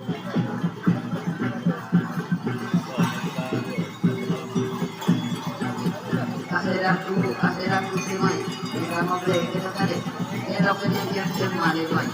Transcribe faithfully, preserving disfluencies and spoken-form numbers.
Kasih aku, kasih aku simai. Kita mau beli, kita tadi. Kita punya yang simai, mai.